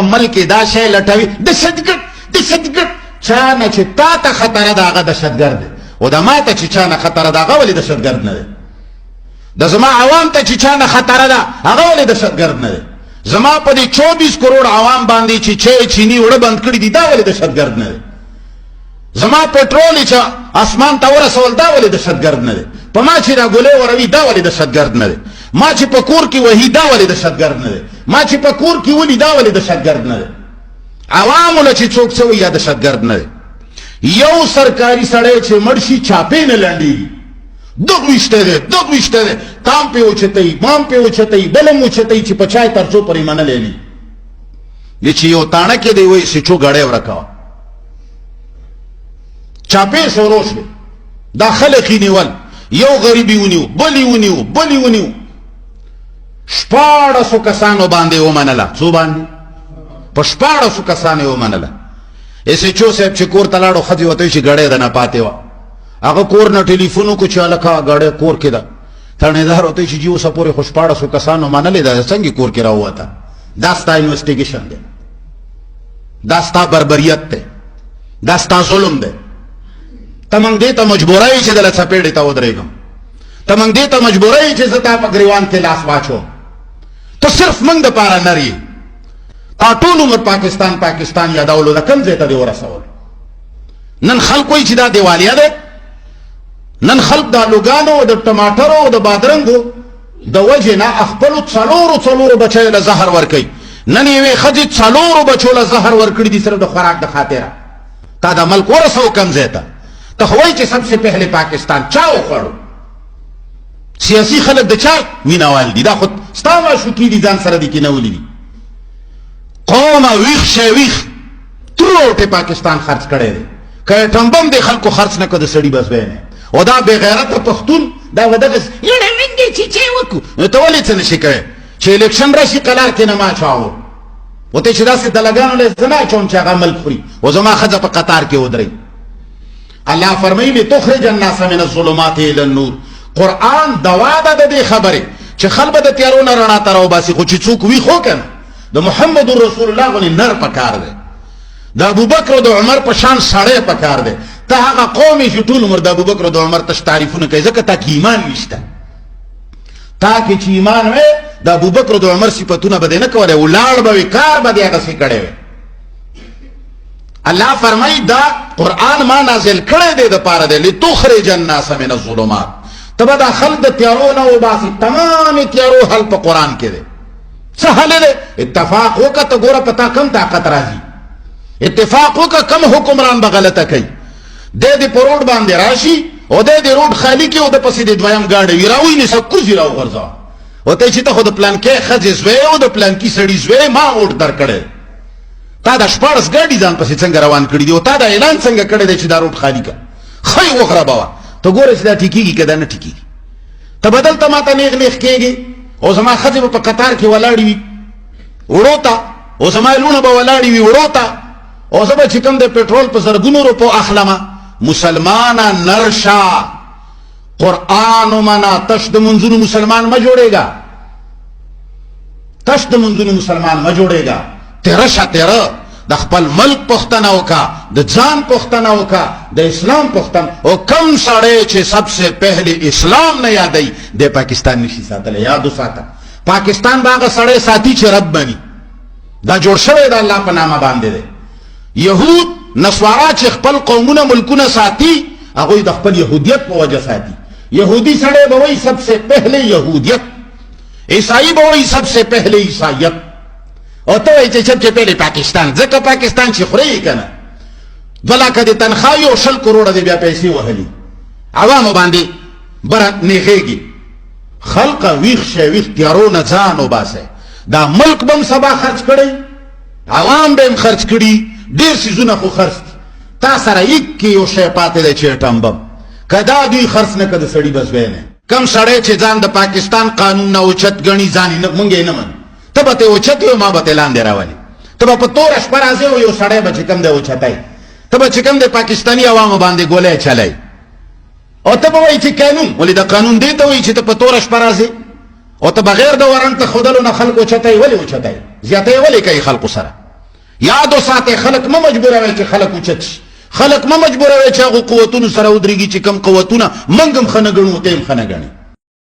ملک دا شی لټوي، دهشتګرد دهشتګرد. چا نه چې تا ته خطره ده هغه دهشتګرد دی، او د ما ته چې چا نه خطره ده هغه ولې دهشتګرد نه دی؟ د زما عوام ته چې چا نه خطره ده هغه ولې دهشتګرد نه دی؟ زما په دې 24 کروڑ عوام باندې چې چای چینی وړه بند کړي دي دا ولې دهشتګرد نه دی؟ زما پټرول چې اسمان ته ورسول دا ولې دهشتګرد نه دی؟ په ما چې دا ګولې وروي دا ولې دهشتګرد نه دی؟ ما چې په کور کې وهي دا ولې دهشتګرد نه دی؟ ما چې په کور کې ولي دا ولې دهشتګرد نه دی؟ عوامو له چې څوک څه وایي دا دهشتګرد نه دی. یو سرکاري سړی چې مړ شي چاپې نه لنډېږي، دغ ویشتی دی دغ ویشتی دی، تام پې اوچتوي، مام پې اوچتوي، بل هم اوچتوي، چې په چا یې تر څو پورې منلی نه وي. چې یو تاڼه کې دی وایي سیچو ګړی ورکوه، چاپې شروع شوې، دا خلک یې نیول، یو غریب یې ونیو، بل یې ونیو، بل یې ونیو، 16 کسانو باندې ومنله. څو باندې؟ په 16 کسانو یې ومنله. ایس ایچ او صاحب چې کور ته لاړو، ښځې ورته ویل چې ګړی د نه پاتې وه. هغه کور نه ټلیفون وکړو چې هلکه ګړی کور کې ده. تڼېدار ورته ویل چې جي اوسه پورې خو 16 کسانو منلې ده، څنګه کور کې راووته؟ دا ستا انویسټیګیشن دی، دا ستا بربریت دی، دا ستا ظلم دی. ته موږ دې ته مجبوره یې چې دله څپېړې ته ودرېږم، ته موږ دې ته مجبوره یې چې زه تا په ګریوان کې لاس واچوم. ته صرف موږ دپاره نر یې، تا ټول عمر پاکستان پاکستان یادولو، د کوم ځای ته دې ورسولو؟ نن خلک وایي چې دا دیوالیه دی. نن خلک د آلوګانو، د ټماټرو، د بادرنګو د وجې نه خپلو څلورو څلورو بچیو له زهر ورکوي. نن یوې ښځې څلورو بچو له زهر ورکړي دي صرف د خوراک د خاطره. تا دا ملک ورسو کوم ځای ته؟ ته خو وایي چې سب سے پهلې پاکستان چا وخوړو؟ سیاسي خلک د چا مینهوال دي؟ دا خو ستا معشوقې دي، ځان سره دي کېنولي دي. قومه ویښ شی، ویښ. تروټې پاکستان خرڅ کړی دی، که اټم بم دې خلکو خرڅ نه کړ د سړي بس به نه. او دا بې غیرته پښتون دا به دغسې یاره موږ چې چای وکړو، نو ته ولې څه نه شي کوی؟ چې الیکشن راشي قلار کې نه ما چاوو، ورته چې داسې دلګانو له زه نه اچوم چې هغه ملک خوري او زما ښځه په قطار کې ودرئ. الله فرمایي لتخرج الناس من الظلمات الى النور. قرآن دوا ده د دې خبرې چې خلک به د تیارو نه رڼا ته راوباسي، خو چې څوک وي خو که نه د محمد رسول الله غوندې نر پکار دی، د ابوبکر او د عمر په شان سړی پکار دی. ته هغه قوم یې چې ټول عمر د ابوبکر او د عمر تش تعریفونه کوي، ځکه تا کې ایمان نشته. تا کې چې ایمان وی د ابوبکر او د عمر صفتونه به دې نه کولی، ولاړ به وي، کار به دې هغسې کړی وی. الله فرمایي دا قرآن ما نازل کړی دی د پاره دی لتخرج الناس من الظلمات، ته به دا خلک د تیارو نه وباسي. تمامې تیارو حل په قرآن کې دی. څه حل دی؟ اتفاق وکړه، ته ګوره په تا کم طاقت راځي. اتفاق وکړه، کم حکمران به غلطه کوي. دی دې په روډ باندې راشي او دی دې روډ خالي کړي او د پسې دې دویم ګاډی وي، راویې نیسه، کوز یې راوغورځوه. ورته چې ته خو د پلانکې ښځې زوی او د پلانکي سړي زوی، ما ووټ درکړی، تا دا 16 ګاډي ځان پسې څنګه روان کړي دي او تا دا اعلان څنګه کړی دی چې دا روډ خالي کړه، ښه یې وغربوه. ته ګوره چې دا ټیکېږي که دا نه ټیکېږي. ته به دلته ما ته نیغ نیغ کېږې او زما ښځې به په قطار کې ولاړې وي وړو ته، او زما لوڼه به ولاړې وي وړو ته، او زه به چې کوم د پټرول په زرګونو روپو اخلمه. مسلمانه نر شه، قرآن ومنه، تش د منځونو مسلمان مه جوړېږه، تش د منځونو مسلمان مه جوړېږه. تیره شه، تیره د خپل ملک پوښتنه وکړه، د ځان پوښتنه وکړه، د اسلام پوښتنه. او کم سړی چې سب سے پهلې اسلام نه یادوي دی پاکستان نشي ساتلی. یاد وساته، پاکستان به هغه سړی ساتي چې رب مني. دا جوړ شوی د الله په نامه باندې دی. یهود نصارا چې خپل قومونه ملکونه ساتي، هغوی د خپل یهودیت په وجه ساتي. یهودي سړی به وایي سب سے پهلې یهودیت، عیسائی به وایي سب سے پهلې عیسائیت، او ته وایي چې سب سے پهلې پاکستان. ځکه پاکستان چې خورې یې که نه، 2 لاکه دې تنخوا وي او 20 کروړه دې بیا پیسې وهلي، عوامو باندې بره نیغېږي. خلقه ویښ شئ، ویښ، تیارو نه ځان وباسئ. دا ملک به هم سبا خرڅ کړی، عوام به هم خرڅ کړي، ډېر څیزونه خو خرڅ دي. تا سره یک کې یو شی پاتې دی چې اټم بم، که دا دوی خرڅ نه کړه د سړي به زوی نه. کم سړی چې ځان د پاکستان قانون نه اوچت ګڼي، ځان یې نه، مونږ یې نه منو. ته به ترې اوچت یې، ما به ترې لاندې راولې. ته به په توره شپه راځې او یو سړی به چې کوم دی اوچتی، ته به چې کوم دی پاکستاني عوامو باندې ګولۍ چلی، او ته به وایي چې قانون. ولې د قانون دې ته وایي چې ته په توره شپه راځې او ته بغیر د وارنټ ښودلو نه خلک اوچتوي؟ ولې اوچتوي؟ زیاتی ولې کوي خلکو سره؟ یاد وساتئ، خلک مه مجبوروئ چې خلک اوچت شي، خلک مه مجبوروئ چې هغو قوتونو سره ودرېږي چې کوم قوتونه موږ هم ښه نه ګڼو، ته هم ښه نه ګڼې.